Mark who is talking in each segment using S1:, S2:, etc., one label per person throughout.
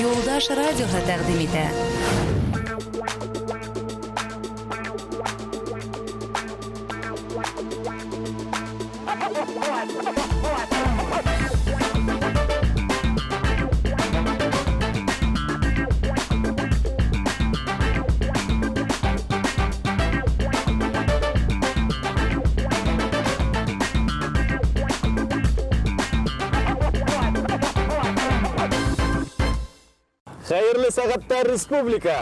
S1: Юлдаш радиоһы тәкъдим итә.
S2: Хәерле сәғәттә, республика!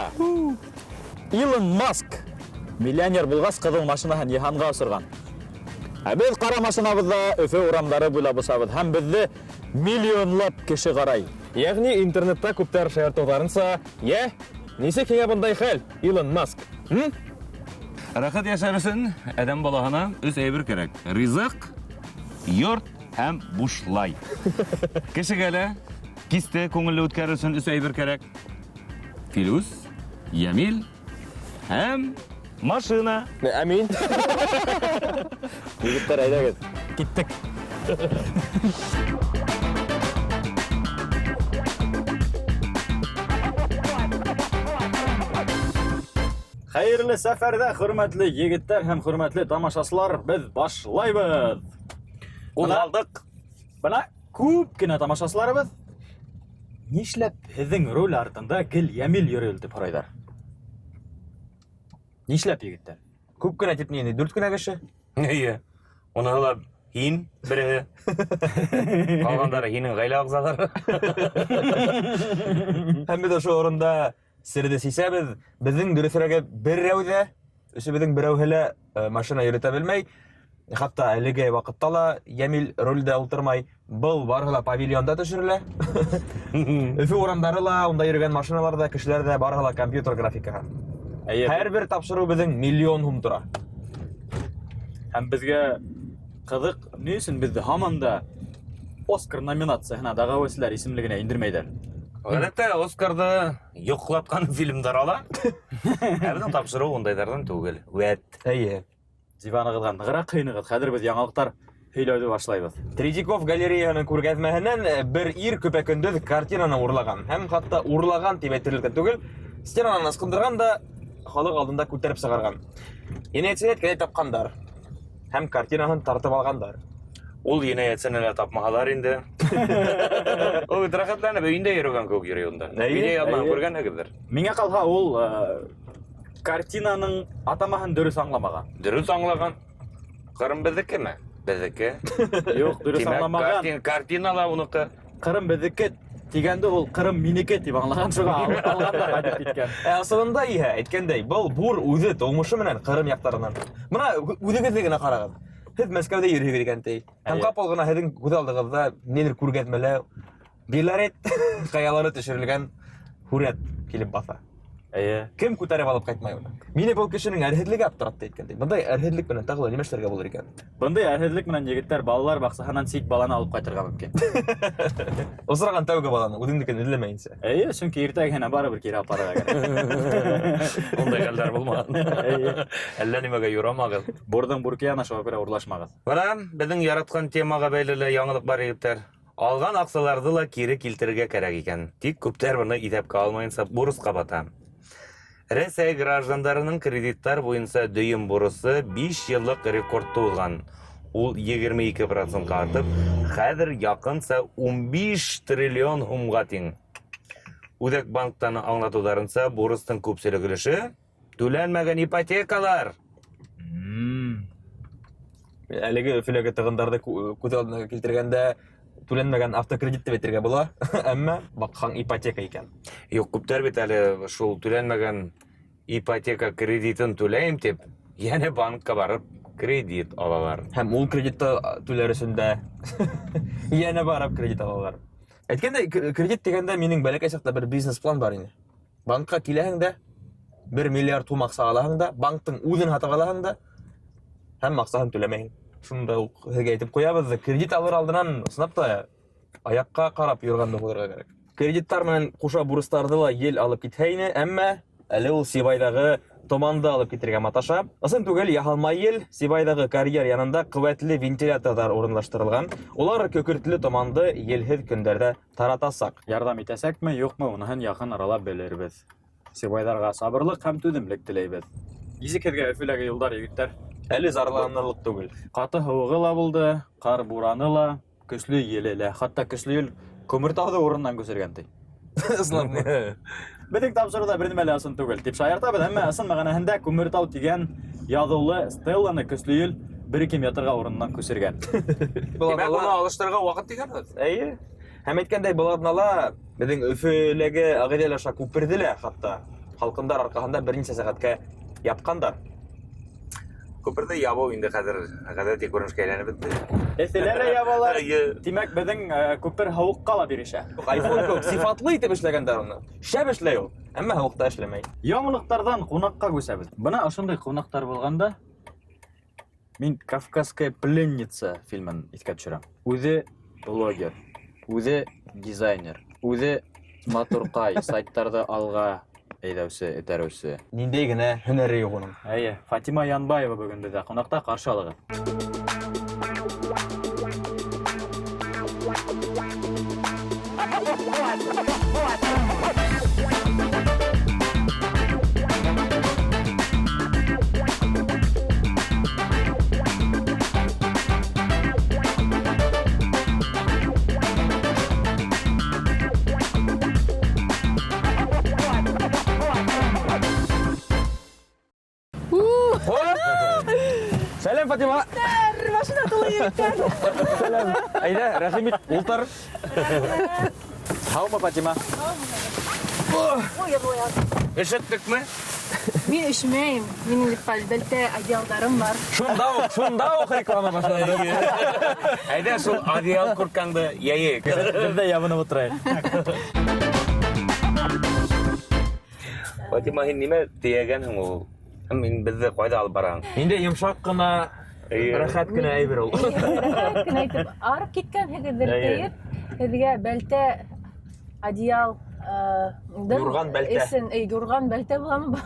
S2: Илон Маск миллионер булғас, ҡыҙыл машинаһын йыһанға осорған. Ә беҙ ҡара машинабыҙҙа Өфө урамдары буйлап осабыҙ һәм беҙҙе миллионлап кеше ҡарай.
S3: Йәғни интернетта күптәр шаяртыуҙарынса, Йә, нисек һиңә бындай хәл, Илон Маск? М?
S4: Рәхәт яшәр өсөн адәм балаһына өс әйбер кәрәк. Ризык, йорт һәм бушлай. Кешегә лә кисте күңелле үткәрер өсөн өс әйбер кәрәк. Филүс, Ямил һәм машина.
S3: Ә мин?
S2: Егеттәр, әйҙәгеҙ. Киттек. Хәйерле сәфәрҙә, хөрмәтле егеттәр һәм хөрмәтле тамашасылар, беҙ башлайбыҙ.
S4: Ҡуҙғалдыҡ.
S2: Бына күп кенә тамашасыларыбыҙ нишләп һеҙҙең руль артында гел Йәмил йөрөй тип һорайҙар. Нишләп, егеттәр?
S3: Күп кенә тип ни, дүрт кенә кеше.
S4: Эйе. Уныһы ла һин береһе. Ҡалғандары һинең ғаилә ағзалары.
S3: Һәм беҙ ошо урында серҙе сисәбеҙ. Беҙҙең дөрөҫөрәге берәү ҙә, өсөбөҙҙең берәүһе лә э, машина йөрөтә белмәй. Хатта әлеге ваҡытта ла Йәмил рульдә ултырмай. Был барыһы ла павильонда төшөрөлә. Өфө урамдары ла, унда йөрөгән машиналар ҙа, кешеләр ҙә барыһы ла компьютер графикаһы.
S2: Әйе.
S3: Һәр бер тапшырыу беҙҙең миллион һум тора.
S2: Һәм беҙгә ҡыҙыҡ, ни өсөн беҙҙе һаман да Оскар номинацияһына дәғүәселәр исемлегенә индермәйҙәр?
S4: Ғәҙәттә Оскарҙы йоҡлатҡан фильмдар ала. Ә беҙҙең тапшырыу ундайҙарҙан түгел. Вәт.
S3: Әйе.
S2: Диванығыҙға нығыраҡ һыйынығыҙ, хәҙер беҙ яңылыҡтар һөйләүҙе башлайбыҙ.
S3: Третьяков галереяһының күргәҙмәһенән э, бер ир көпә-көндөҙ картинаны урлаған. Һәм хатта урлаған тип әйтерлек тә түгел, стенанан ысҡындырған да халыҡ алдында күтәреп сығарған. Енәйәтсене әйткәндәй тапҡандар һәм картинаһын тартып алғандар.
S4: Ул енәйәтсене лә тапмаһалар инде. Ул бит рәхәтләнеп өйөндә йөрөгән кеүек йөрөй унда.
S3: Әйе,
S4: Видео
S2: әйе.
S4: күргәнһегеҙҙер.
S2: Миңә ҡалһа, ул э, картинаның атамаһын дөрөҫ аңламаған.
S4: Дөрөҫ аңлаған. Ҡырым беҙҙекеме? Беҙҙеке.
S2: Юҡ, дөрөҫ
S4: Тимәк,
S2: аңламаған.
S4: картин, картина ла уныҡы.
S2: Ҡырым беҙҙеке тигәнде ул Ҡырым минеке тип аңлаған, шуға алған да ҡайтып киткән.
S3: Ә асылында иһә, әйткәндәй, был бур үҙе тыумышы менән Ҡырым яҡтарынан. Бына үҙегеҙҙе генә ҡарағыҙ. Һеҙ Мәскәүҙә йөрөйһөгөҙ икән ти. Һәм
S2: Әйе.
S3: ҡапыл ғына һеҙҙең күҙ алдығыҙҙа ниҙер күргәҙмәлә Белорет ҡаялары төшөрөлгән һүрәт килеп баҫа.
S2: Әйе.
S3: Кем күтәреп алып ҡайтмай уны? Мине был кешенең әрһеҙлеге аптыратты әйткәндәй. Бындай әрһеҙлек менән тағы ла нимә эшләргә булыр икән?
S2: Бындай әрһеҙлек менән егеттәр балалар баҡсаһынан сит баланы алып ҡайтырға мөмкин.
S3: Осраған тәүге баланы үҙеңдекен эҙләмәйенсә.
S2: Әйе, сөнки иртәгеһенә барыбер кире апарырға кәрәк.
S4: Ундай хәлдәр булмаған.
S2: Әйе.
S4: Әллә нимәгә юрамағыҙ.
S2: Бурҙың бүрке яна, шуға күрә урлашмағыҙ.
S4: Бына беҙҙең яратҡан темаға бәйле лә яңылыҡ бар, егеттәр. Алған аҡсаларҙы ла кире килтерергә кәрәк икән. Тик күптәр быны иҫәпкә алмайынса бурысҡа бата. Рәсәй граждандарының кредиттар буйынса дөйөм бурысы 5 йыллыҡ рекордты уҙған. Ул 22 процентҡа артып, хәҙер яҡынса 15 триллион һумға тиң. Үҙәк банктан аңлатыуҙарынса, бурыстың күпселек өлөшө түләнмәгән ипотекалар.
S3: Әлеге Өфөләге тығындарҙы күҙ алдына килтергәндә түләнмәгән автокредит тип әйтергә була, әммә баҡһаң ипотека икән.
S4: Юҡ, күптәр бит әле шул түләнмәгән ипотека кредитын түләйем тип, йәнә банкка барып кредит алалар.
S3: Һәм ул кредитты түләр өсөн дә йәнә барып кредит алалар. Әйткәндәй, кредит тигәндә минең бәләкәй саҡта бер бизнес-план бар ине. Банкка киләһең дә, 1 миллиард һум аҡса алаһың да, банктың үҙен һатып алаһың да, һәм аҡсаһын түләмәйһең. Шунда уҡ һеҙгә әйтеп ҡуябыҙ, кредит алыр алдынан ысынлап та аяҡҡа ҡарап юрғанды ҡуйырға кәрәк. Кредиттар менән ҡуша бурыстарҙы ла ел алып китһә ине, әммә әле ул Сибайҙағы томанды алып китергә маташа. Ысын түгел, яһалма ел. Сибайҙағы карьер янында ҡеүәтле вентиляторҙар урынлаштырылған. Улар көкөртлө томанды елһеҙ көндәрҙә таратасаҡ.
S2: Ярҙам итәсәкме, юҡмы, уныһын яҡын арала белербеҙ. Сибайҙарға сабырлыҡ һәм түҙемлек теләйбеҙ. Нисек һеҙгә Өфөләге юлдар, егеттәр?
S3: Әле зарланырлыҡ түгел.
S2: Ҡаты һыуығы ла булды, ҡар бураны ла, көслө еле лә. Хатта көслө ел Күмертауҙы урынынан күсергән ти.
S3: Ысынлапмы?
S2: Беҙҙең тапшырыуҙа бер нимә лә ысын түгел тип шаяртабыҙ, әммә ысын мәғәнәһендә Күмертау тигән яҙыулы стелланы көслө ел бер-ике метрға урынынан күсергән.
S4: Тимәк, уны алыштырырға ваҡыт тигән һүҙ.
S3: Эйе. Һәм әйткәндәй, был аҙнала беҙҙең Өфөләге Ағиҙел аша күперҙе лә хатта һалҡындар арҡаһында бер нисә сәғәткә япҡандар.
S4: Күперҙе ябыу инде хәҙер ғәҙәти күренешкә әйләнеп бөттө.
S2: Эҫелә лә ябалар.
S4: Эйе.
S2: Тимәк, беҙҙең күпер һыуыҡҡа ла бирешә.
S3: Айфон кеүек сифатлы итеп эшләгәндәр уны. Шәп эшләй ул, әммә һыуыҡта эшләмәй.
S2: Яңылыҡтарҙан ҡунаҡҡа күсәбеҙ. Бына ошондай ҡунаҡтар булғанда мин Кавказская пленница фильмын иҫкә төшөрәм. Үҙе блогер, үҙе дизайнер, үҙе матурҡай, сайттарҙы алға әйҙәүсе, этәреүсе.
S3: Ниндәй генә һөнәре юҡ уның.
S2: Эйе, Фатима Янбаева бөгөн беҙҙә ҡунаҡта, ҡаршы алығыҙ.
S3: Сәләм, Фатима!
S5: Машина тулы егеттәр.
S3: Сәләм. Әйҙә, рәхим ит, ултыр.
S2: Һаумы, Фатима?
S5: Ой, ой,
S4: Өшөттөкмө?
S5: Мин өшмәйем. Минең бит бәлтә одеялдарым бар.
S3: Шунда уҡ реклама башланды.
S4: Әйҙә, шул одеял курткаңды йәйек.
S2: Беҙ ҙә ябынып ултырайыҡ.
S4: Фатима, һин нимә тейәгәнһең ул? Һәм һин беҙҙе ҡайҙа алып бараһың?
S3: Ниндәй йомшаҡ ҡына,
S4: Эйе.
S3: рәхәт кенә әйбер ул.
S5: Рәхәт кенә итеп арып киткәнһегеҙҙер
S3: Эйе.
S5: тиеп, һеҙгә бәлтә одеял,
S3: Юрған бәлтә.
S5: Эсен, юрған бәлтә буламы?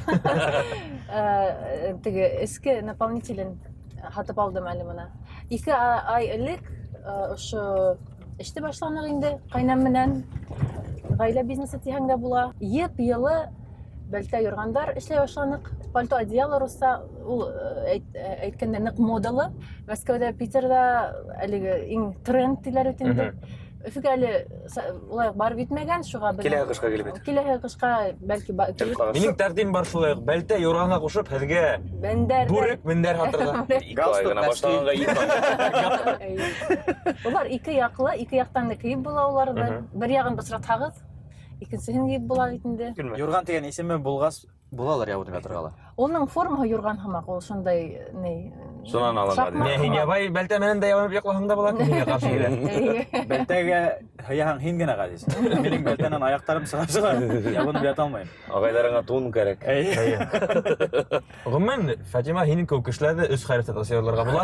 S5: Теге эске наполнителен һатып алдым әле бына. 2 ай элек, ошо эште башланыҡ инде ҡайнам менән. Ғаилә бизнесы тиһәң дә була. Йып-йылы бәлтә юрғандар эшләй башланыҡ. Пальто одеяло руса, ул, әйткәндә ныҡ модалы. Мәскәүҙә, Питерҙа әлеге иң тренд тиләр бит инде. Өфөгә әле улай барып етмәгән, шуға беҙ
S4: Киләһе ҡышҡа килеп етер.
S5: Киләһе ҡышҡа бәлки
S4: Килеп ҡалыр.
S3: Минең тәҡдим бар шулай уҡ, бәлтә юрғанға ҡушып, һеҙгә
S5: Бендәр.
S3: бүрек мендәр һатырға.
S4: Ике ай ғына башлағанға ике ай.
S5: Эйе. Улар ике яҡлы, ике яҡтан да кейеп була уларҙы. Бер яғын бысратһағыҙ, икенсеһен кейеп була бит инде.
S3: Көлмә.
S2: Юрған тигән исеме булғас, булалыр ябынып ятырға ла.
S5: Уның формаһы юрған һымаҡ, ул шундай ни.
S4: Шунан алынған.
S5: Шаҡмаҡ
S3: Мә, һин
S5: һымаҡ.
S3: ябай бәлтә менән дә ябынып йоҡлаһаң да була, һиңә ҡаршы килә.
S5: Эйе.
S2: Бәлтәгә һыяһаң һин генә ғәзиз. Минең бәлтәнән аяҡтарым сыға сыға, ябынып ята алмайым.
S4: Ағайҙарыңа тун кәрәк.
S2: Эйе.
S3: Ғөмүмән, Фатима, һинең кеүек кешеләрҙе өс хәрефтә тасвирларға була.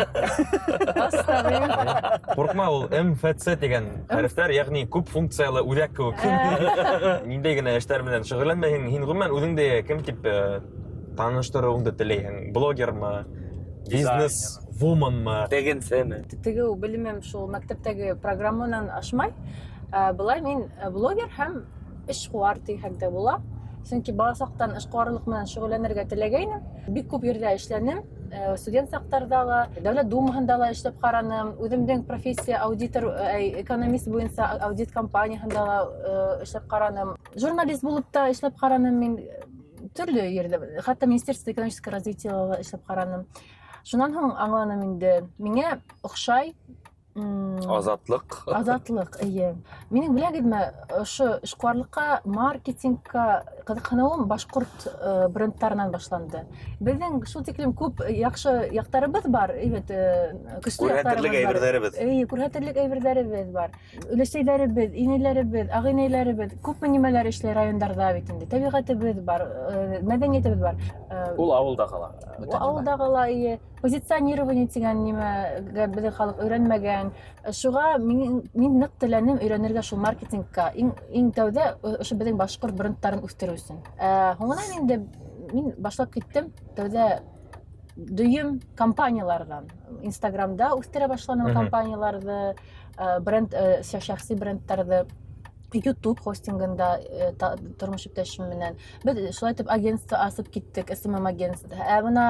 S5: Астағфирулла.
S3: Ҡурҡма, ул МФЦ тигән хәрефтәр, йәғни күп функциялы үҙәк кеүек. Ниндәй генә эштәр менән шөғөлләнмәйһең, һин ғөмүмән үҙеңде кем тип таныштырыуыңды теләйһең? Блогермы? Бизнес-вуманмы?
S4: Тегенсеме?
S5: Тегеү белемем шул мәктәптәге программанан ашмай. Былай мин блогер һәм эшҡыуар тиһәк тә була. Сөнки бала саҡтан эшҡыуарлыҡ менән шөғөлләнергә теләгәйнем. Бик күп ерҙә эшләнем. Студент саҡтарҙа ла, Дәүләт Думаһында ла эшләп ҡараным. Үҙемдең профессия аудитор, экономист буйынса аудит компанияһында ла эшләп ҡараным. Журналист булып та эшләп ҡараным мин төрлө ерҙә. Хатта Министерство экономического развития ла эшләп ҡараным. Шунан һуң аңланым инде, миңә оҡшай,
S4: Азатлыҡ.
S5: Азатлыҡ, эйе. Минең беләгеҙме, ошо эшҡыуарлыҡҡа, маркетингка ҡыҙыҡһыныуым башҡорт брендтарынан башланды. Беҙҙең шул тиклем күп яҡшы яҡтарыбыҙ бар, әйбәт көслө
S4: Күрһәтерлек
S5: яҡтарыбыҙ бар.
S4: әйберҙәребеҙ.
S5: Эйе, күрһәтерлек әйберҙәребеҙ бар. Өләсәйҙәребеҙ, инәйләребеҙ, ағинәйләребеҙ күпме нимәләр эшләй райондарҙа бит инде. Тәбиғәтебеҙ бар, мәҙәниәтебеҙ бар.
S2: Ул ауылда ҡала.
S5: Ул ауылда ҡала, эйе. Позиционирование тигән нимәгә беҙҙең халыҡ өйрәнмәгән. Шуға мин ныҡ теләнем өйрәнергә шул маркетингка. Иң тәүҙә ошо беҙҙең башҡорт брендтарын үҫтереү өсөн. Һуңынан инде Мин башлап киттем тәүҙә дөйөм компанияларҙан. Инстаграмда үҫтерә башланым компанияларҙы, бренд, шәхси брендтарҙы. YouTube хостингында тормош иптәшем менән. Беҙ шулай итеп агентство асып киттек, SMM агентство. Ә бына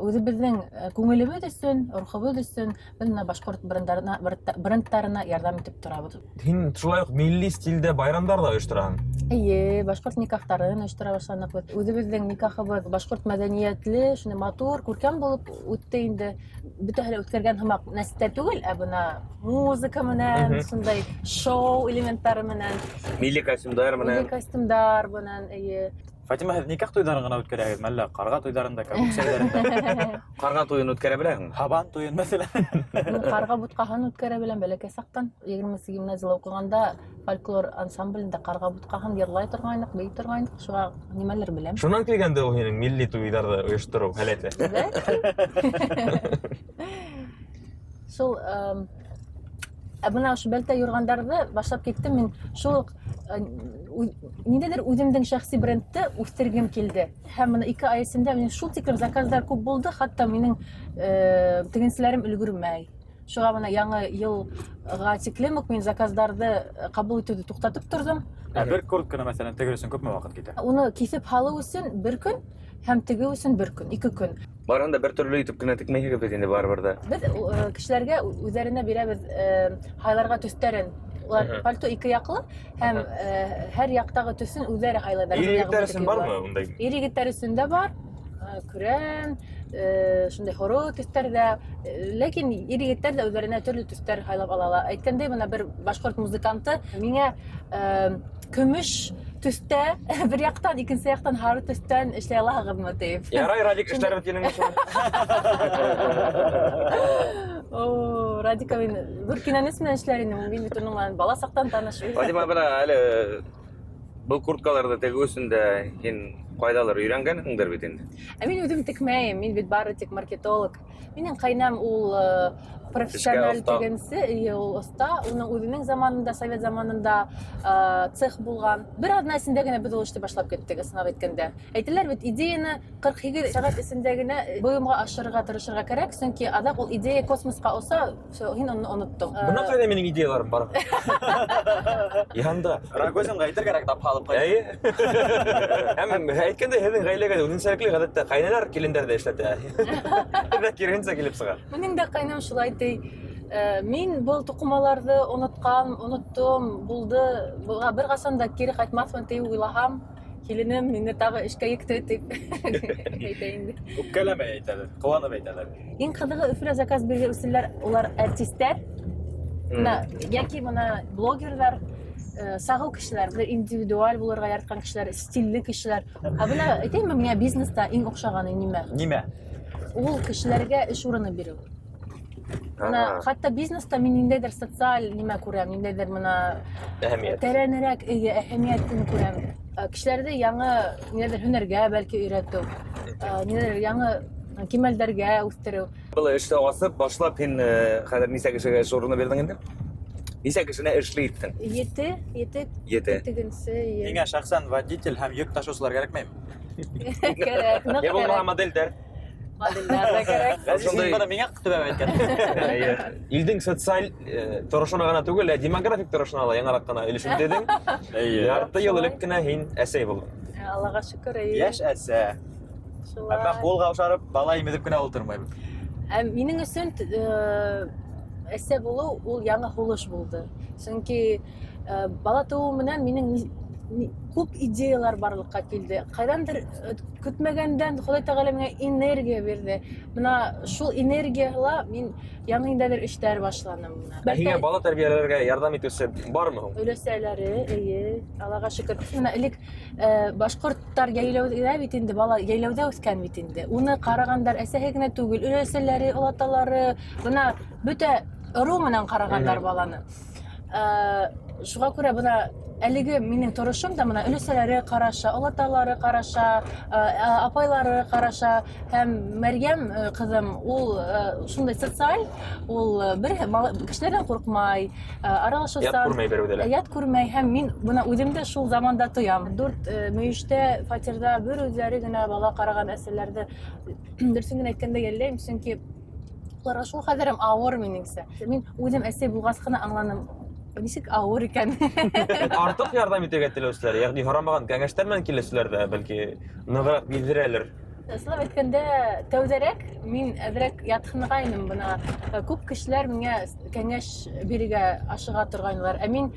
S5: үҙебеҙҙең күңелебеҙ өсөн, рухыбыҙ өсөн беҙ бына башҡорт брендтарына ярҙам итеп торабыҙ.
S3: Һин шулай уҡ милли стилдә байрамдар ҙа ойоштораһың.
S5: Эйе, башҡорт никахтарын ойоштора башланыҡ беҙ. Үҙебеҙҙең никахыбыҙ башҡорт мәҙәниәтле, шундай матур, күркәм булып үтте инде. Бөтәһе лә үткәргән һымаҡ нәстә түгел, ә бына музыка менән, шундай шоу элементтары менән,
S4: Милли костюмдар
S5: милли
S4: менән.
S5: костюмдар менән, эйе.
S2: Фатима, һеҙ никах туйҙарын ғына үткәрәһегеҙме, әллә ҡарға туйҙарын да, кәбүк сәйҙәрен дә?
S4: Ҡарға туйын үткәрә беләһеңме?
S2: Һабан туйын, мәҫәлән.
S5: Мин ҡарға бутҡаһын үткәрә беләм бәләкәй саҡтан. 20 гимназияла уҡығанда фольклор ансамблендә ҡарға бутҡаһын йырлай торғайныҡ, бейей торғайныҡ, шуға нимәлер беләм.
S3: Шунан килгәнде ул һинең милли туйҙарҙы ойоштороу һәләте.
S5: Шул, ә бына ошо бәлтә юрғандарҙы башлап киттем мин. Шул уҡ, ниндәйҙер үҙемдең шәхси брендты үҫтергем килде. Һәм бына 2 ай эсендә минең шул тиклем заказдар күп булды, хатта минең тегенселәрем өлгөрмәй. Шуға бына яңы йылға тиклем үк мин заказдарҙы ҡабул итеүҙе туҡтатып торҙом.
S2: Ә бер куртканы, мәҫәлән, тегер өсөн күпме ваҡыт китә?
S5: Уны киҫеп һалыу өсөн бер көн һәм тегеү өсөн бер көн, 2 көн.
S4: Барыһын да бер төрлө итеп кенә текмәйһегеҙ бит инде барыбер ҙә.
S5: Беҙ кешеләргә үҙҙәренә бирәбеҙ һайларға төҫтәрен. Улар пальто 2 яҡлы һәм һәр яҡтағы төҫөн үҙҙәре һайлайҙар.
S3: Ир егеттәр өсөн бармы ундай?
S5: Ир егеттәр өсөн дә бар. Көрән, шундай һоро төҫтәрҙә. Ләкин ир егеттәр ҙә үҙҙәренә төрлө төҫтәр һайлап алалар. Әйткәндәй, бына бер башҡорт музыканты миңә көмөш төҫтә бер яҡтан, икенсе яҡтан һары төҫтән эшләй алаһығыҙмы тип.
S3: Ярай, Радик, эшләр бит һинең өсөн.
S5: О, Радика мин ҙур кинәнес менән эшләр инем. Мин бит уның менән бала саҡтан таныш.
S4: Фатима, бына әле был курткаларҙы тегеү өсөн дә һин ҡайҙалыр өйрәнгәнһеңдер бит инде.
S5: Ә мин үҙем текмәйем, мин бит бары тик маркетолог. Минең ҡәйнәм ул профессиональ
S4: Эшкә оҫта.
S5: тегенсе, эйе, ул оҫта. Уның үҙенең заманында, совет заманында цех булған. Бер аҙна эсендә генә беҙ ул эште башлап киттек, ысынлап әйткәндә. Әйтәләр бит, идеяны 48 сәғәт эсендә генә бойомға ашырырға тырышырға кәрәк, сөнки аҙаҡ ул идея космосҡа оса, всё, һин уны оноттоң.
S3: Бына ҡайҙа минең идеяларым бар. Йыһанда.
S2: Рогозинға әйтер кәрәк, тапһа алып ҡайт.
S3: Эйе. Һәм әйткәндәй, һеҙҙең ғаиләгә үҙенсәлекле ғәҙәттә ҡәйнәләр килендәрҙе эшләтә. Һеҙҙә киреһенсә килеп сыға.
S5: Минең дә ҡәйнәм шулай ти. Мин был туҡымаларҙы онотҡан, оноттом, булды. Быға бер ҡасан да кире ҡайтмаҫмын тип уйлаһам, киленем мине тағы эшкә екте тип әйтә инде.
S2: Үпкәләмәй әйтәләр, ҡыуанып әйтәләр.
S5: Иң ҡыҙығы Өфөлә заказ биреүселәр улар артистәр, бына, йәки бына блогерҙар, сағыу кешеләр, бер индивидуаль булырға яратҡан кешеләр, стилле кешеләр. Ә бына әйтәйемме, миңә бизнеста иң оҡшағаны нимә?
S2: Нимә?
S5: Ул кешеләргә эш урыны биреү. Бына хатта бизнеста мин ниндәйҙер социаль нимә күрәм, ниндәйҙер бына
S3: Әһәмиәт.
S5: тәрәнерәк, эйе, әһәмиәтен күрәм. Кешеләрҙе яңы ниндәйҙер һөнәргә бәлки өйрәтеү, ниндәйҙер яңы кимәлдәргә үҫтереү.
S4: Был эште асып башлап һин хәҙер нисә кешегә эш урыны бирҙең инде? Нисә кешене эшле иттең?
S5: Ете, ете
S4: Ете.
S5: тегенсе, ете.
S2: Миңә шәхсән водитель һәм йөк ташыусылар кәрәкмәйме?
S5: Кәрәк, ныҡ
S3: Йә булмаһа
S5: кәрәк.
S3: моделдәр.
S5: Моделдәр ҙә кәрәк.
S2: Ғәзиз, һин
S3: Ошондай
S2: быны миңә төбәп әйткән.
S3: Эйе. Илдең социаль торошона ғына түгел, ә демографик торошона ла яңыраҡ ҡына өлөш үтәйҙең.
S2: Эйе.
S3: Ярты йыл элек кенә һин әсәй булдың.
S5: Аллаға шөкөр, эйе.
S2: Йәш әсә.
S5: Шулай.
S2: Әммә ҡул ҡаушырып, бала имеҙеп кенә ултырмайбыҙ.
S5: Ә минең өсөн әсә булыу ул яңы һулыш булды. Сөнки бала тыуыу менән минең күп идеялар барлыҡҡа килде. Ҡайҙандыр көтмәгәндән Хоҙай Тәғәлә миңә энергия бирҙе. Бына шул энергияла мин яңы ниндәйҙер эштәр башланым.
S3: Ә һиңә бала тәрбиәләргә ярҙам итеүсе бармы һуң?
S5: Өләсәләре, эйе, Аллаға шөкөр. Бына элек башҡорттар йәйләүҙә бит инде, бала йәйләүҙә үҫкән бит инде. Уны ҡарағандар әсәһе генә түгел, өләсәләре, олаталары, бына бөтә ырыу менән ҡарағандар баланы. Шуға күрә бына әлеге минең торошом да бына өләсәләре ҡараша, олаталары ҡараша, апайлары ҡараша һәм Мәрйәм ҡыҙым ул шундай социаль, ул бер кешеләрҙән ҡурҡмай, аралашыусан.
S3: Ят күрмәй берәүҙе лә.
S5: Ят күрмәй һәм мин бына үҙемде шул заманда тоям. Дүрт мөйөштә фатирҙа бер үҙҙәре генә бала ҡараған әсәләрҙе дөрөҫөн генә әйткәндә йәлләйем, сөнки уларға шул хәҙер ауыр минеңсә. Мин үҙем әсәй булғас ҡына аңланым, нисек ауыр икән.
S3: Артыҡ ярҙам итергә теләүселәр, йәғни һорамаған кәңәштәр менән килеүселәр ҙә бәлки нығыраҡ биҙҙерәлер.
S5: Ысынлап әйткәндә, тәүҙәрәк мин әҙерәк ятһынғайным бына. Күп кешеләр миңә кәңәш бирергә ашыға торғайнылар. Ә мин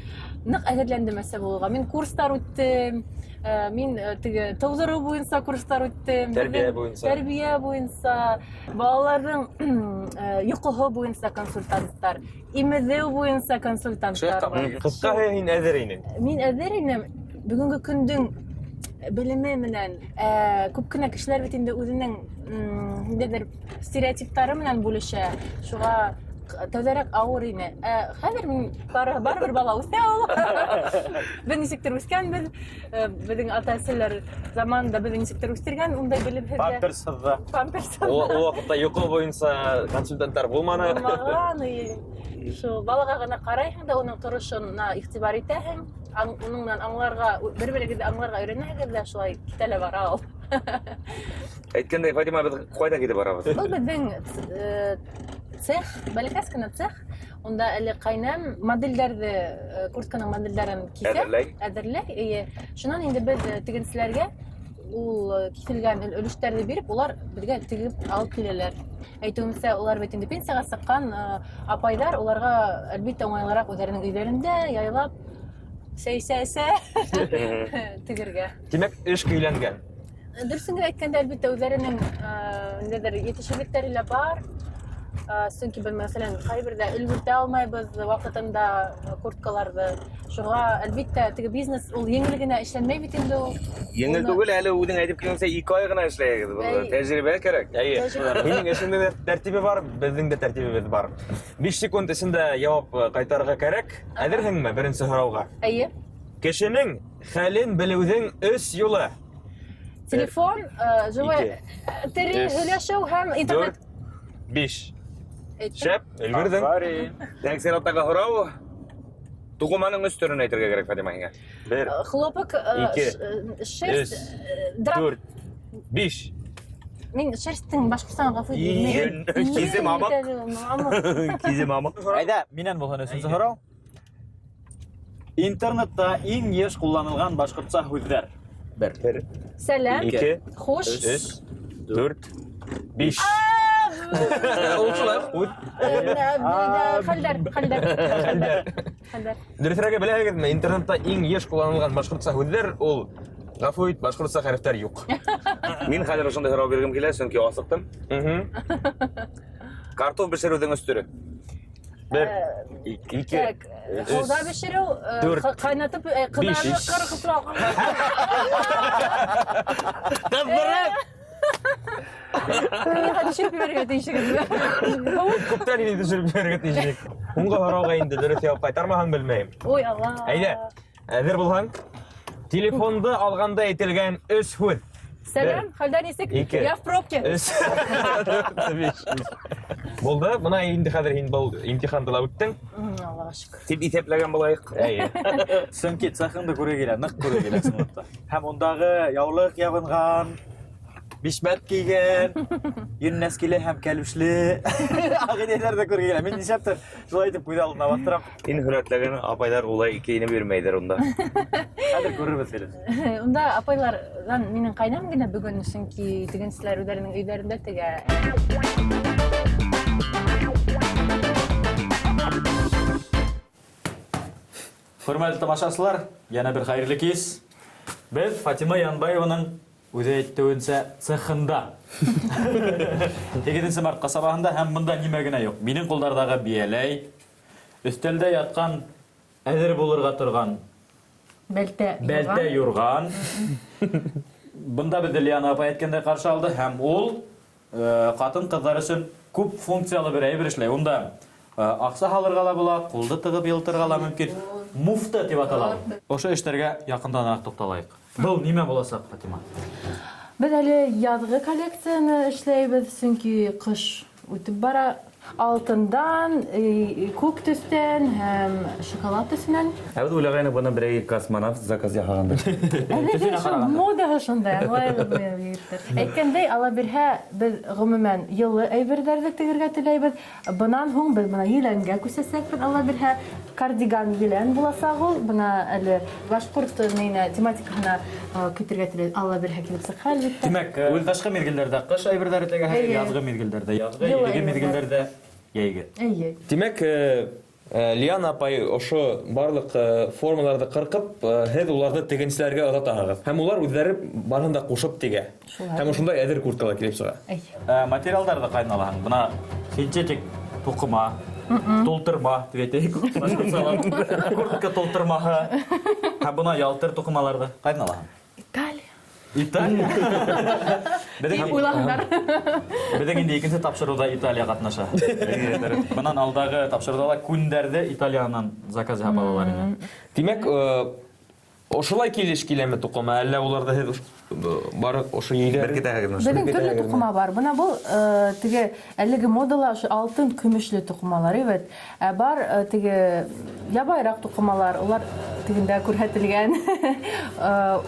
S5: ныҡ әҙерләндем әсә булыуға. Мин курстар үттем, мин теге тыуҙырыу буйынса курстар үттем.
S3: Тәрбиә буйынса.
S5: Тәрбиә буйынса, балаларҙың йоҡоһо буйынса консультанттар, имеҙеү буйынса консультанттар бар.
S3: Ҡыҫҡаһы, һин әҙер инең.
S5: Мин әҙер инем. Бөгөнгө көндөң белеме менән күп кенә кешеләр бит инде үҙенең ниндәйҙер стереотиптары менән бүлешә. Шуға тәүҙәрәк ауыр ине. Ә хәҙер мин барыбер бала үҫә ул. Беҙ нисектер үҫкәнбеҙ. Беҙҙең ата-әсәләр заманында беҙҙе нисектер үҫтергән, ундай белемһеҙ ҙә.
S2: Памперсһыҙ ҙа.
S5: Памперсһыҙ.
S3: Ул ваҡытта йоҡо буйынса консультанттар булманы.
S5: Булмаған, шул балаға ғына ҡарайһың да, уның торошона иғтибар итәһең, уның менән аңларға, бер-берегеҙҙе аңларға өйрәнәһегеҙ ҙә, шулай китә лә бара ул.
S4: Әйткәндәй, Фатима, беҙ ҡайҙа китеп барабыҙ?
S5: Был беҙҙең цех, бәләкәс кенә цех. Унда әле ҡайнам моделдәрҙе, куртканың моделдәрен киҫә,
S4: әҙерләй.
S5: Әҙерләй, эйе. Шунан инде беҙ тегенселәргә ул киҫелгән өлөштәрҙе биреп, улар беҙгә тегеп алып киләләр. Әйтеүемсә, улар бит инде пенсияға сыҡҡан апайҙар, уларға әлбиттә уңайлыраҡ үҙҙәренең өйҙәрендә яйлап сәй эсә-эсә тегергә.
S3: Тимәк, эш көйләнгән.
S5: Дөрөҫөн генә әйткәндә, әлбиттә, үҙҙәренең ниндәйҙер етешһеҙлектәре лә бар. Сөнки беҙ, мәҫәлән, ҡайберҙә өлгөртә алмайбыҙ ваҡытында курткаларҙы. Шуға, әлбиттә, теге бизнес ул еңел генә эшләнмәй бит инде ул.
S4: Еңел түгел, әле үҙең әйтеп килгәнсә, 2 ай ғына эшләйһегеҙ. Был тәжрибә кәрәк.
S3: Әйе. Һинең эшеңдең дә тәртибе бар, беҙҙең дә тәртибебеҙ бар. 5 секунд эсендә яуап ҡайтарырға кәрәк. Әҙерһеңме беренсе һорауға?
S5: Әйе.
S3: Кешенең хәлен белеүҙең 3 юлы.
S5: Телефон, живой, тере һөйләшеү һәм интернет.
S3: 4, 5. Шәп, өлгөрҙөң.
S4: Тәк сираттағы һорау. Туҡыманың өс төрөн әйтергә кәрәк, Фатима, һиңә.
S3: 1,
S5: Хлопок,
S3: 2,
S5: шерсть,
S3: 3,
S5: драп.
S3: 4, 5.
S5: Мин шерстең башҡортсанан ғәфү итегеҙ.
S4: Кизе мамыҡ. Кизе мамыҡ.
S2: Әйҙә, минән булһын өсөнсө һорау. Интернетта иң йыш ҡулланылған башҡортса һүҙҙәр. 1,
S5: Сәләм.
S3: 2,
S5: Хуш.
S3: 3, 4, 5. Ул шулай уҡ.
S5: Хәлдәр, хәлдәр, хәлдәр. Хәлдәр.
S3: Дөрөҫөрәге беләһегеҙме, интернетта иң йыш ҡулланылған башҡортса һүҙҙәр ул ғәфү ит, башҡортса хәрефтәр юҡ.
S4: Мин хәҙер ошондай һорау биргем килә, сөнки асыҡтым. Картоф бешереүҙең өс төрө.
S3: 1, 2,
S5: Һыуҙа бешереү,
S3: 4,
S5: ҡайнатып, ҡыҙарып, ҡырҡып.
S3: Ҡыҙҙырып!
S5: Төшөрөп ебәрергә тейешегеҙ.
S3: Күптән инде төшөрөп ебәрергә тейешек. Һуңғы һорауға инде дөрөҫ яуап ҡайтармаһаң белмәйем.
S5: Ой, Алла.
S3: Әйҙә, әҙер булһаң, телефонды алғанда әйтелгән өс һүҙ.
S5: Сәләм, хәлдәр нисек?
S3: 2,
S5: Я в пробке.
S3: 3, 4, 5. Булды, бына инде хәҙер һин был имтиханды ла үттең.
S5: Аллаға шөкөр.
S4: Тип иҫәпләгән булайыҡ.
S3: Әйе.
S2: Сөнки цехыңды күрә килә, ныҡ күрә килә ысынлап та. Һәм ундағы яулыҡ ябынған, бишмәт кейгән, йөн нәскиле һәм кәлүшле ағинәйләр ҙә күрә килә. Мин нишләптер шулай итеп күҙ алдына баҫтырам.
S4: Һин һүрәтләгән апайҙар улай кейенеп йөрөмәйҙәр унда.
S2: Хәҙер күрербеҙ әле.
S5: Унда апайларҙан минең ҡайнам генә бөгөн, сөнки тегенселәр үҙҙәренең өйҙәрендә тегә.
S2: Хөрмәтле тамашасылар, йәнә бер хәйерле кис. Беҙ Фатима Янбаеваның үҙе әйтеүенсә цехында. 8 март ҡасабаһында һәм бында нимә генә юҡ. Минең ҡулдарҙағы бейәләй, өҫтәлдә ятҡан әҙер булырға торған
S5: Бәлтә
S2: бәлтә юрған. Бында беҙҙе Лиана апай әйткәндәй ҡаршы алды һәм ул ҡатын-ҡыҙҙар өсөн күп функциялы бер әйбер эшләй. Унда аҡса һалырға ла була, ҡулды тығып йылытырға ла мөмкин. Муфта тип атала. Ошо эштәргә яҡынданыраҡ туҡталайыҡ. Был нимә буласаҡ, Фатима?
S5: Беҙ әле яҙғы коллекцияны эшләйбеҙ, сөнки ҡыш үтеп бара. Алтындан, күк төҫтән һәм шоколад төҫөнән.
S4: Ә беҙ уйлағайныҡ, бына берәй космонавт заказ яһағандыр.
S5: Әлеге шул модаһы шундай, аңлайбыҙ егеттәр. Әйткәндәй, Алла бирһә, беҙ ғөмүмән йылы әйберҙәрҙе тегергә теләйбеҙ. Бынан һуң беҙ бына еләнгә күсәсәкбеҙ, Алла бирһә. Кардиган елән буласаҡ ул. Бына әле башҡорт нейенә, тематикаһына китергә теләйбеҙ. Алла бирһә, килеп сыҡһа, әлбиттә.
S2: Тимәк, ҡышҡы миҙгелдәрҙә ҡыш әйберҙәре тегәһегеҙ, яҙғы миҙгелдәрҙә яҙғы,
S5: Йылы
S2: йәйге
S5: әйберҙәр.
S2: миҙгелдәрҙә йәйге.
S5: Эйе.
S3: Тимәк, Лиана апай ошо барлыҡ формаларҙы ҡырҡып, һеҙ уларҙы тегенселәргә оҙатаһығыҙ. Һәм улар үҙҙәре барыһын да ҡушып тегә.
S5: Шулай.
S3: Һәм ошондай әҙер курткалар килеп сыға.
S5: Эйе.
S2: Материалдарҙы ҡайҙан алаһың? Бына синтетик туҡыма, тултырма тип әйтәйек. Куртка тултырмаһы. Һәм бына ялтыр туҡымаларҙы ҡайҙан алаһың?
S5: Италия.
S2: Италия.
S5: Тип уйлаһындар.
S2: Беҙҙең инде икенсе тапшырыуҙа Италия ҡатнаша. Бынан алдағы тапшырыуҙа ла күндәрҙе Италиянан заказ яһап алалар ине.
S3: Тимәк, ошолай килеш киләме туҡыма, әллә уларҙы һеҙ бары ошо өйҙә
S4: Беркетәһегеҙме ошо?
S5: Беҙҙең төрлө туҡыма бар. Бына был теге әлеге модала ошо алтын көмөшлө туҡымалар, эйбәт. Ә бар теге ябайыраҡ туҡымалар, улар тегендә күрһәтелгән.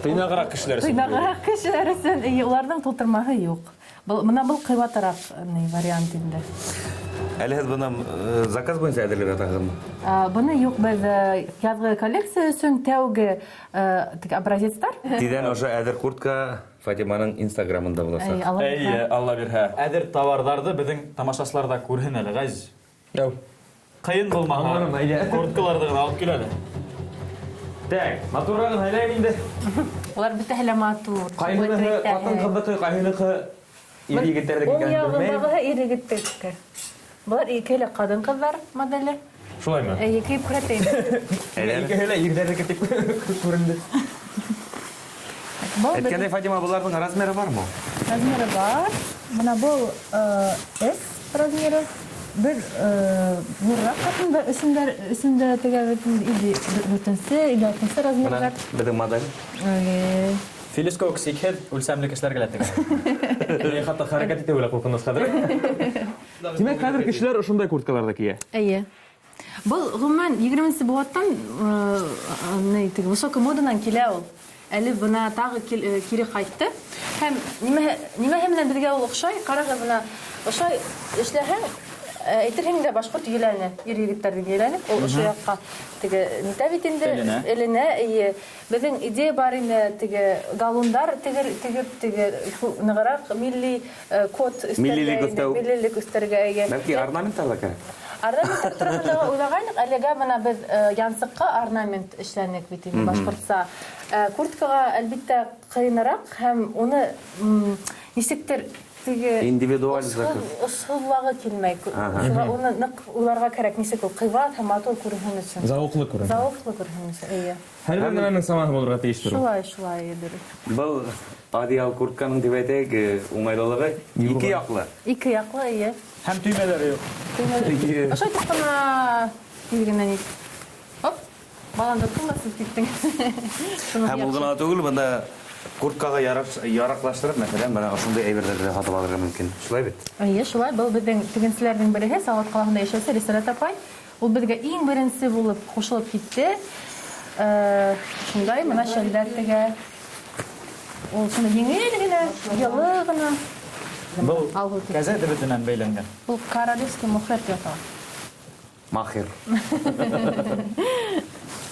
S3: Тыйнағыраҡ кешеләр өсөн.
S5: Тыйнағыраҡ кешеләр өсөн. Эйе, уларҙың тултырмаһы юҡ. Был, бына был ҡыйбатыраҡ ни вариант инде.
S4: Әле һеҙ быны заказ буйынса әҙерләп ятаһығыҙмы?
S5: Быны юҡ, беҙ яҙғы коллекция өсөн тәүге теге образецтар.
S4: Тиҙҙән ошо әҙер куртка Фатиманың Инстаграмында буласаҡ.
S5: Эй, Алла
S2: Эй,
S5: бирһә.
S2: Алла бирһә. Әҙер товарҙарҙы беҙҙең тамашасылар ҙа күрһен әле, Ғәзиз.
S3: Яу.
S2: Ҡыйын булмаһа,
S3: Аңланым, әйҙә.
S2: курткаларҙы ғына алып кил әле.
S3: Так, матурырағын һайлайым инде.
S5: Улар бөтәһе лә матур.
S3: Ҡайһыныһы ҡатын-ҡыҙҙыҡы, ҡайһыныһы ир егеттәрҙеке
S5: Уң
S3: икәнен белмәйем.
S5: яғындағы ир егеттеке. Былар икеһе лә ҡатын-ҡыҙҙар моделе.
S3: Шулаймы?
S5: Эйе, кейеп күрһәтәйем.
S3: Икеһе лә ирҙәрҙеке тип күренде.
S5: Был
S4: Әйткәндәй, Фатима, быларҙың размеры бармы?
S5: Размеры бар. Бына был S размеры. Бер ҙурыраҡ ҡатындар өсөн дә тегәбеҙ инде, или дүртенсе, или алтынсы размерҙар.
S4: Бына беҙҙең модель.
S5: Эйе.
S2: Филис кеүек сикһеҙ үлсәмле кешеләр килә тегә.
S3: Мин хатта хәрәкәт итеүе лә ҡурҡыныс хәҙер. Тимәк, хәҙер кешеләр ошондай курткаларҙы кейә.
S5: Эйе. Был ғөмүмән егерменсе быуаттан ни, теге высокий моданан килә ул. Әле бына тағы кире ҡайтты. Һәм нимәһе менән беҙгә ул оҡшай? Ҡарағыҙ, бына ошай эшләһәң, әйтерһең дә башҡорт еләне, ир егеттәрҙең еләне, ул ошо яҡҡа теге нитә бит инде,
S2: Эленә.
S5: эленә, эйе. Беҙҙең идея бар ине, теге галундар тегеп, теге нығыраҡ милли код өҫтәргә
S4: Миллилек
S5: инде,
S4: өҫтәү.
S5: миллилек өҫтәргә, эйе.
S4: Бәлки орнаменттар ҙа кәрәк.
S5: Орнамент тураһында уйлағайныҡ, әлегә бына беҙ янсыҡҡа орнамент эшләнек бит инде башҡортса. Курткаға әлбиттә ҡыйыныраҡ һәм уны нисектер теге
S4: Индивидуаль заказ.
S5: осһоҙлағы килмәй. Шуға уны ныҡ уйларға кәрәк, нисек ул ҡыйбат һәм матур күренһен өсөн.
S3: Зауыҡлы күренһен.
S5: Зауыҡлы күренһен өсөн, эйе.
S3: Һәр бер нәмәнең самаһы булырға тейештер ул.
S5: Шулай, шулай, дөрөҫ.
S4: Был одеял куртканың тип әйтәйек, уңайлылығы ике яҡлы.
S5: Ике яҡлы, эйе.
S2: Һәм төймәләре юҡ.
S5: Төймәләре. Ошо итеп ҡына тиҙ генә ни. Оп, баланды тыңласын киттең. Шуны
S4: Һәм ул ғына түгел, бында курткаға яраҡлаштырып, мәҫәлән, бына ошондай әйберҙәрҙе лә һатып алырға мөмкин. Шулай бит?
S5: Эйе, шулай. Был беҙҙең тегенселәрҙең береһе, Салауат ҡалаһында йәшәүсе Рисаләт апай. Ул беҙгә иң беренсе булып ҡушылып китте. Шундай бына шәлдәр тегә. Ул шундай еңел генә, йылы ғына.
S2: Был
S5: Алғыл тип.
S2: кәзә дебетенән бәйләнгән.
S5: Был королевский мохер тип атала.
S4: Махер.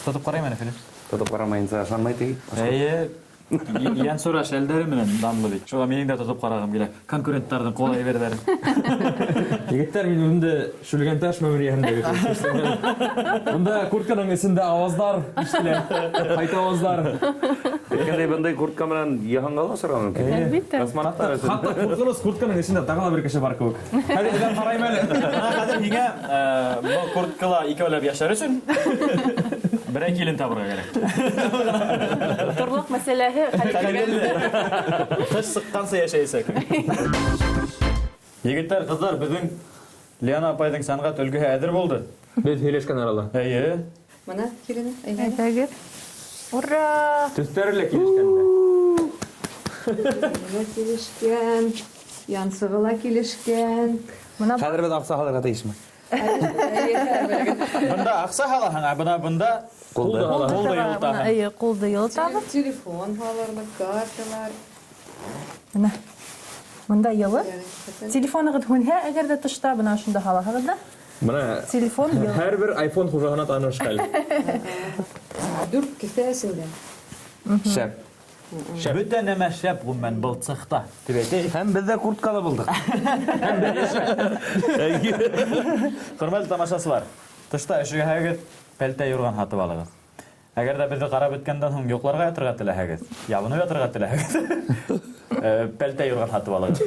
S2: Тотоп ҡарайым әле, Филипп.
S4: Тотоп ҡарамайынса ышанмай теге.
S2: Эйе, Янсура шәлдәре менән данлы бит. Шуға минең дә тотоп ҡарағым килә. Конкуренттарҙың ҡул әйберҙәре.
S3: Егеттәр, мин үҙемде Шүлгәнташ мәмерйәһендә көтөп. Бында куртканың эсендә ауаздар ишетелә. Ҡайта ауаздар.
S4: Әйткәндәй, бындай куртка менән йыһанға ла осорға мөмкин.
S5: Әлбиттә.
S4: Космонавттар өсөн.
S3: Хатта ҡурҡыныс куртканың эсендә тағы ла бер кеше бар кеүек. Хәҙер әйҙә ҡарайым әле.
S2: Бына хәҙер һиңә был курткала икәүләп йәшәр өсөн берәй килен табырға кәрәк.
S5: Торлаҡ мәсьәләһе хәл ителгән.
S2: Тыш сыҡҡанса йәшәйсәк. Егеттәр, ҡыҙҙар, беҙҙең Лиана апайҙың сәнғәт өлгөһө әҙер булды.
S3: Беҙ һөйләшкән арала.
S2: Эйе.
S6: Бына килене, әйҙә.
S5: Әйҙәгеҙ. Ура!
S2: Төҫтәре лә килешкән дә.
S6: Бына килешкән. Янсығы ла килешкән.
S5: Бына
S4: Хәҙер беҙ аҡса һалырға тейешме?
S2: Бында аҡса һалаһың, ә бына бында
S4: Ҡулды.
S2: ҡулды
S5: Бына,
S2: йылытаһың.
S5: Эйе, ҡулды йылытабыҙ.
S6: Телефон һалырлыҡ, карталар.
S5: Бына. Бында йылы.
S6: Ягъни,
S5: Телефонығыҙ һүнһә, әгәр ҙә тышта бына ошонда һалаһығыҙ ҙа,
S3: Бына
S5: телефон йылы.
S3: һәр бер iPhone хужаһына таныш хәл.
S6: Дүрт кеҫә эсендә.
S3: Шәп.
S2: Бөтә нәмә шәп ғөмүмән был цехта. Тип әйтәйек.
S4: Һәм беҙ ҙә курткалы булдыҡ.
S2: Хөрмәтле тамашасылар, тышта өшөгәһегеҙ, пәлтә юрған һатып алығыҙ. Әгәр ҙә беҙҙе ҡарап бөткәндән һуң йоҡларға ятырға теләһәгеҙ, ябынып ятырға теләһәгеҙ, пәлтә юрған һатып алығыҙ.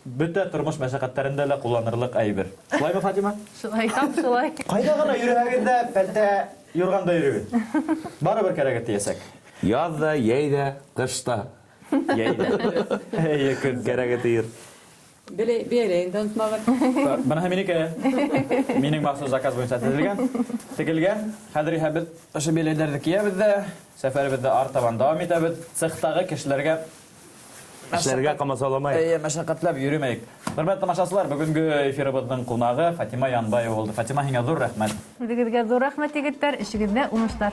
S2: Бөтә тормош мәшәҡәттәрендә лә ҡулланырлыҡ әйбер. Шулаймы, Фатима?
S5: Шулай, тап шулай.
S2: Ҡайҙа ғына йөрөһәгеҙ ҙә, пәлтә юрғанда йөрөгөҙ. Барыбер кәрәге тейәсәк.
S4: Яҙ ҙа, йәй ҙә, ҡыш та.
S2: Йәй ҙә. Эйе, көн.
S4: Кәрәге тейер.
S6: Бейәләйен дә онотмағыҙ.
S2: Быныһы минеке. Минең махсус заказ буйынса төҙөлгән, тегелгән. Хәҙер иһә беҙ ошо бейәләйҙәрҙе кейәбеҙ ҙә, сәфәребеҙҙе артабан дауам итәбеҙ. Цехтағы кешеләргә
S4: Эшләргә ҡамасауламай.
S2: Эйе, мәшәҡәтләп йөрөмәйек. Хөрмәтле тамашасылар, бөгөнгө эфирыбыҙҙың ҡунағы Фатима Янбаева булды. Фатима, һиңә ҙур рәхмәт.
S5: Үҙегеҙгә ҙур рәхмәт, егеттәр. Эшегеҙҙә уңыштар.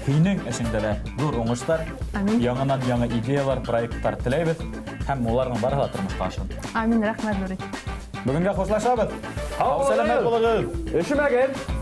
S2: Һинең эшеңдә лә ҙур уңыштар.
S5: Амин.
S2: Яңынан яңы идеялар, проекттар теләйбеҙ. Һәм уларҙың барыһы ла тормошҡа ашһын.
S5: Амин, рәхмәт ҙур итеп.
S2: Бөгөнгә хушлашабыҙ. Һау сәләмәт булығыҙ.
S3: Өшөмәгеҙ.